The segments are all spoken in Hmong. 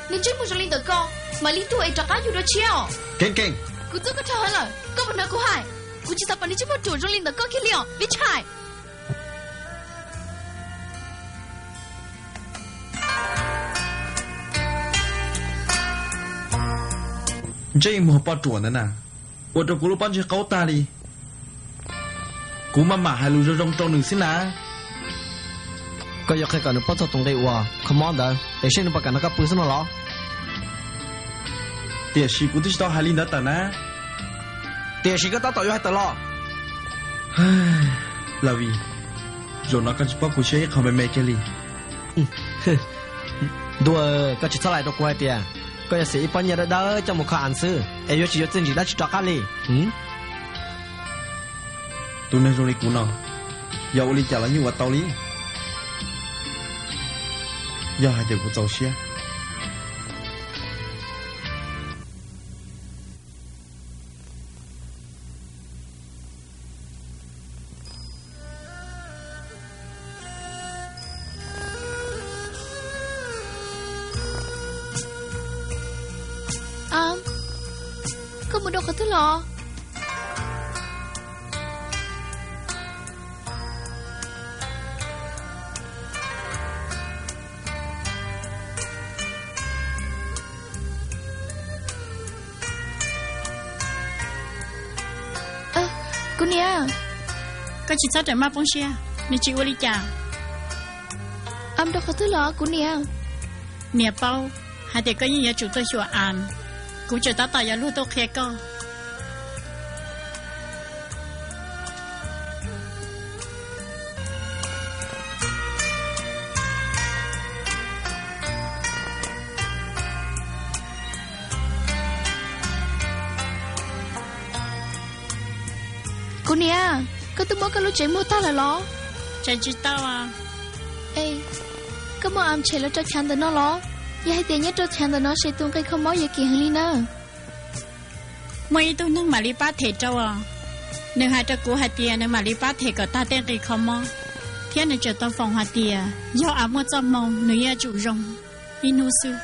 Nws ntsej muag zoo li ntawm koj, mam li tuag es rov qab yug dua tshiab os. Keeb keeb, kuv txob koj dhau heev lawm, koj puas hnov kuv hais? Kuv tsis xav pom nws ntsej muag ruam zoo li ntawm koj kiag li os, Vij Tshais. Ntsej muag poj ruam ntawd na, ua rau kuv lub pob ntseg qaub tag li. Kuv maj mam hais lus zoo zoo rau nws xwb na. Koj yuav qhia kom nws paub txog tus nqi uas kho mob ntawd es seb nws puas kam nrog koj pw xwb no los? Tiam sis kuv twb tsis tau hais li ntawd tawm na. Tiam sis koj tab tom yuav hais tawm los. Lavi, zaum no koj tsis paub kuv siab ib qho me me kiag li. Ntuj, koj tsis txhob laim rau kuv hais tias koj yuav xeem ib pob nyiaj dawb dawb coj mus kho am xwb es yuav tsis yuav txiaj ntsig dab tsi rov qab li. Tus neeg zoo li kuv no, yog ua li cas los yeej ua tau li, yog hais tias kuv txaus siab. Koj mus rau qhov twg los? Kuv niam, koj tsis txhob rawm maj poob siab, nws tsis ua li cas. Am rau qhov twg los kuv niam? Niam paub hais tias koj yeej yuav tsum tuaj xyuas am, kuv tseem tab tom yuav luag tuaj qhia koj. Kuv niam, koj twb muab koj lub tsev muag tag lawm los? Tseem tsis tau. Es koj muaj am tshem los rau chav ntawm no los? Yog hais tias nyob rau chav ntawm no ces tus nqi kho mob yuav kim heev li na. Muaj ib tug neeg mam li pab them rau os. Nws hais rau kuv hais tias nws mam li pab them kom tag tej nqi kho mob, thiab nws tseem tau foom hais tias yog am muaj txoj hmoo nws yuav tsum zoo ib hnub xwb.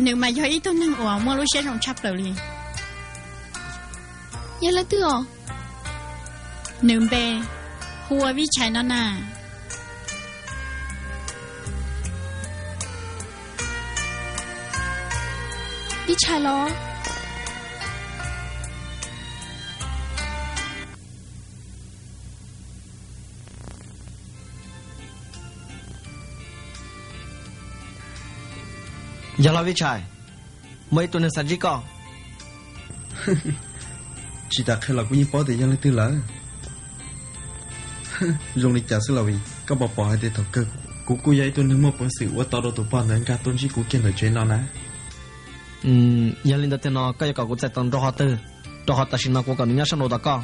Nws mas yog ib tug neeg uas muaj lub siab zoo tshaj plaws li. Yog leej twg os? Nws npe hu ua Vij Tshais no na. Vij Tshais los? Yog los Vij Tshais, muaj ib tug neeg xav ntsib koj. Tsis tas qhia los kuv yeej paub tias yog leej twg lawm. Zoo li cas xwb los Vij, koj puas pom hais tias thaum kawg kuv kuj yog ib tug neeg muaj peev xwm ua tau rau tus pog ntawd nkag tuaj ntsib kuv kiag ntawm tsev no na. Yog li ntawd tiag no koj yuav kom kuv txais tos nrau qhov twg? Rau qhov tam sim no kuv kom nws nyob sab nraud tos koj.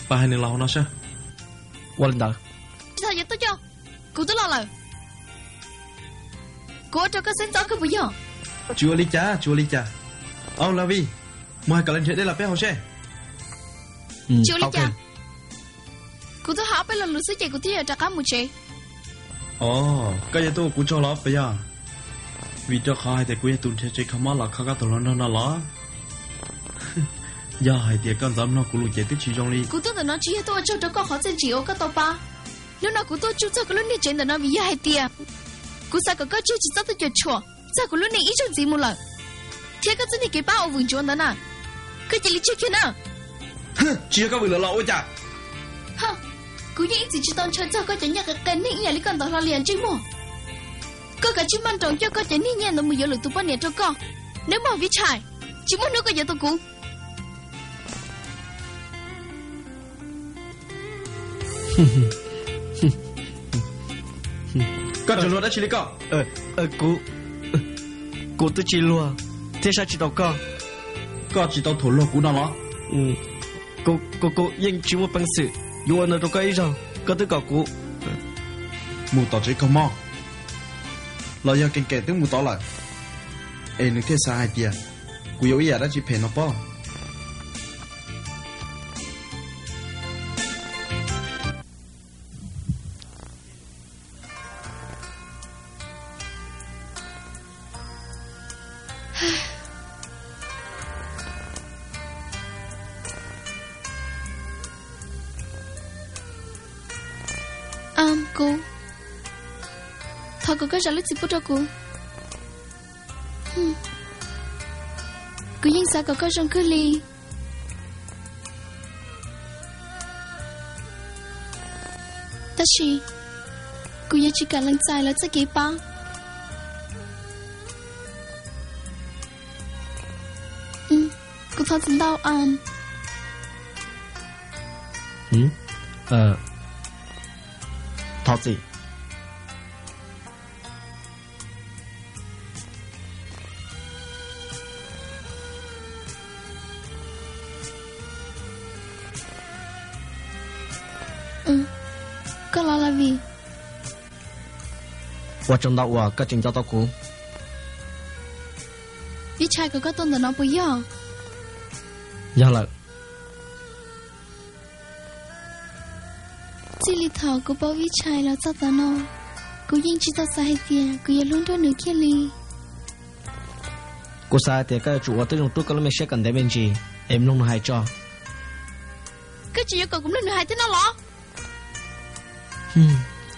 Pab hais nws los hauv no saib. Ua li ntawd. Tsis tau, yuav tuaj coj. Kuv twb los lawm. Kuv ua rau koj xeeb ntxov kawg puas yog? Tsis ua li cas, tsis ua li cas. Au Lavi, mus hais kom lawv nrhiav dej los peb haus seb. Tsis ua li cas. Kuv twb hais ob peb lo lus xwb ces kuv twb yuav rov qab mus tsev. Os, koj yuav tuaj ua kuv tsaug los puas yog? Vim rau qhov hais tias kuv yog tus nrhiav tsev kho mob los kho koj tus hluas nraug no los? Yog hais tias koj ntxov mloog kuv lus ces twb tsis zoo li. Kuv tuaj ntawm no tsis yog tuaj ua tsaug rau koj qhov txiaj ntsig uas koj tau pab. Hnub no kuv tuaj tsuj txog koj lub niag tsev ntawm no vim yog hais tias kuv xav kom koj tseg tsis txhob tuaj cuam tshuam txog kuv lub neej ib zaug ntxiv mus lawm, thiab koj txoj niag kev pab uas vwm ntsuav ntawd na, koj cia li tseg kiag na. Tsis yog koj vwm lawm los ua cas? Kuv yeej ib txwm tsis tau ntshaw txog koj cov nyiaj qias qias neeg ib yam li koj ntawd hlo li os ntsej muag. Koj kav tsij maj nroos coj koj cov niag nyiaj ntawd mus yuav lwm tus poj niam rau koj. Nawb mog Vij Tshais, tsis muaj hnub koj yuav tau kuv. Koj tseem luag dab tsi li koj? Kuv, kuv twb tsis luag thiab saib tsis taus koj. Koj tsis tau thuam luag kuv no los? Kuv, kuv yeej tsis muaj peev xwm yuav ua ntawd rau koj ib zaug, koj twb kom kuv mus tom tsev kho mob los yog Kees Kees twb mus tod lawm, es nws thiaj xav hais tias kuv yuav ua ib yam dab tsi phem no pob. Am, kuv thov kom koj zam lub txim pub rau kuv. Kuv yeej xav kom koj zoo kawg li. Tab sis kuv yuav tsis kam lees txais lawv txoj kev pab. Kuv thov txim ntau. Thov txim. Koj los Lavi? Ua tsaug ntau uas koj tseem nco tau kuv. Vij Tshais kom koj tuaj ntawm no puas yog? Yog lawm. Txij li thaum kuv paub Vij Tshais los txog tav no, kuv yeej tsis tau xav hais tias kuv yuav hlub nrog nws kiag li. Kuv xav hais tias koj yuav tsum ua tib zoo rub koj lub me siab kom ntev me ntsis es mloog nws hais tso. Koj tseem yuav kom kuv mloog nws hais thiab no los?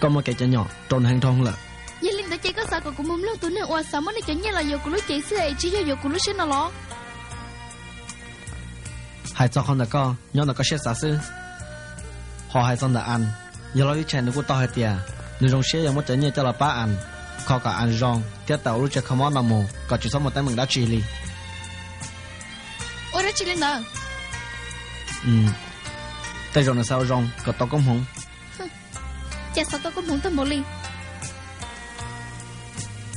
Koj muaj kev cov nyom rau nws heev dhau lawm. Yog li ntawd ces koj xav kom kuv mus mloog tus neeg uas xav muab nej cov nyiaj los yuav kuv lub cev xwb es tsis yog yuav kuv lub siab no los? Hais txog qhov ntawm koj, nyob ntawm koj siab xav xwb. Ho hais txog ntawm As, yog lub Vij Tshais nws kuj tau hais tias nws zoo siab yuav muab cov nyiaj coj los pab As, kho kom As zoo thiab tawm hauv lub tsev kho mob no mus kom tsis txhob muaj teeb meem dab tsi li. Ua dab tsi li ntawd? Tej zaum nws xav ua zoo kom tau koob hmoov. Cas xav tau koob hmoov tag npaum li?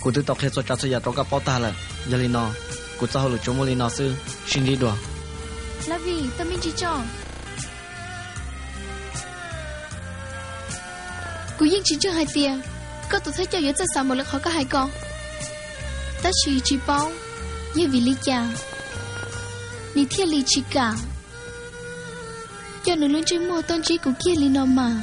Kuv twb tau qhia txhua tsav txhua yam rau koj paub tag lawm, yog li no kuv txoj hauj lwm tsuas muaj li no xwb, sib ntsib dua. Lavi, tau me ntsis tso. Kuv yeej tsis ntseeg hais tias koj tus thawj coj yuav txawj xav npaum li qhov koj hais ko. Tab sis tsis paub yog vim li cas nws thiaj li tsis kam coj nws lub ntsej muag tuaj ntsib kuv kiag li no mas.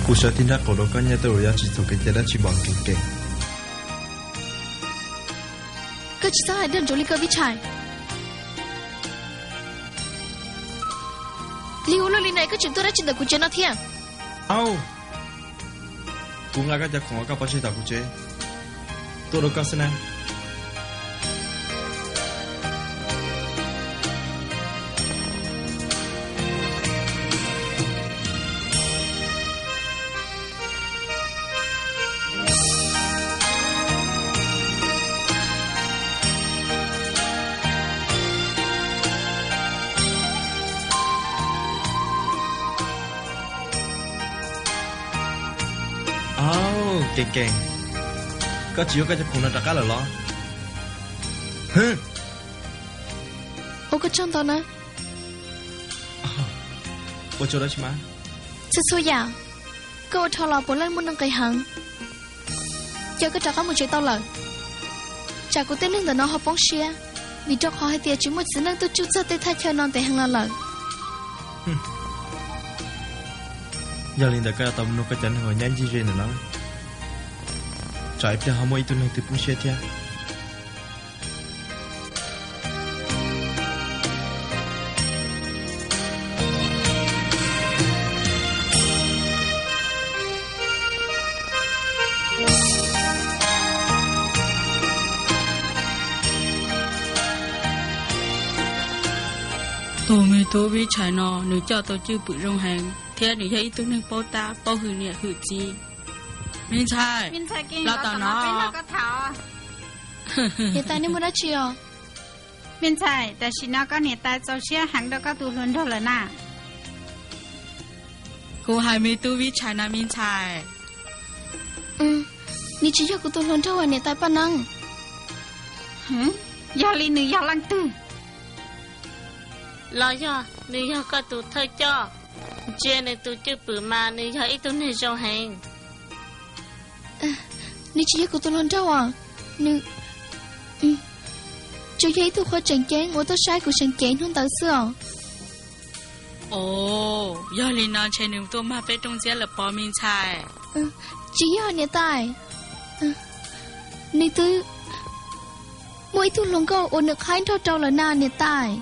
Kuv sawv tib nrab qaum rau koj nyiaj tej zaum yuav tsis txhaum kev cai dab tsi npaum Kees Kees. Koj tsis txhob hais dag ntsuav li ko Vij Tshais. Lig ua luaj li no koj tseem tuaj dab tsi ntawm kuv tsev no thiab? Au, kuv nqa koj cov khoom uas koj pov tseg tom kuv tsev tuaj rau koj xwb na. Au, Kees Kees, koj tsis yuav koj cov khoom no rov qab lawm los? Ua koj tsaug ntau na. Ua tsaug dab tsi mas? Txhua txhua yam koj ua dhau los puav leej muaj nuj nqis heev. Ces koj rov qab mus tsev tau lawm. Tsam kuv tej neeg ntawm no ho poob siab, vim rau qhov hais tias tsis muaj txiv neej tuaj tsuj txog tej thaj chaw no ntev heev los lawm. Yog li ntawd koj yuav tau mus nug koj cov neeg uas nyob ncig ze ntawm no, tsam ib pliag ho muaj ib tug neeg twg poob siab thiab. Tus me tub Vib Tshais no nws coj tau cwj pwm zoo heev thiab nws yog ib tug neeg paub tab paub hwm niam hwm txiv. Me ntxhais, los tom no. Niam tais, nej muaj dab tsi os? Me ntxhais, tam sim no koj niam tais txaus siab heev rau koj tus hluas nraug lawm na. Kuv hais me tub Vib Tshais na me ntxhais. Nws tsis yog kuv tus hluas nraug as niam tais Paj Neeb. Yog li nws yog leej twg? Los yog nws yog koj tus thawj coj? Ntsia nws tus cwj pwm mas nws yog ib tug neeg zoo heev. Nws tsis yog kuv tus hluas nraug as. Nws tsuas yog ib tug qhua tseem ceeb uas tuaj saib kuv seev cev hnub ntawd xwb os. Os, yog li no ntshe nws tuaj mag peb rooj ntxiab lawm pov me ntxhais. Tsis yog niam tais. Nws twb muaj ib tug hluas nkauj uas nws qhaib nrog rau lawm na niam tais.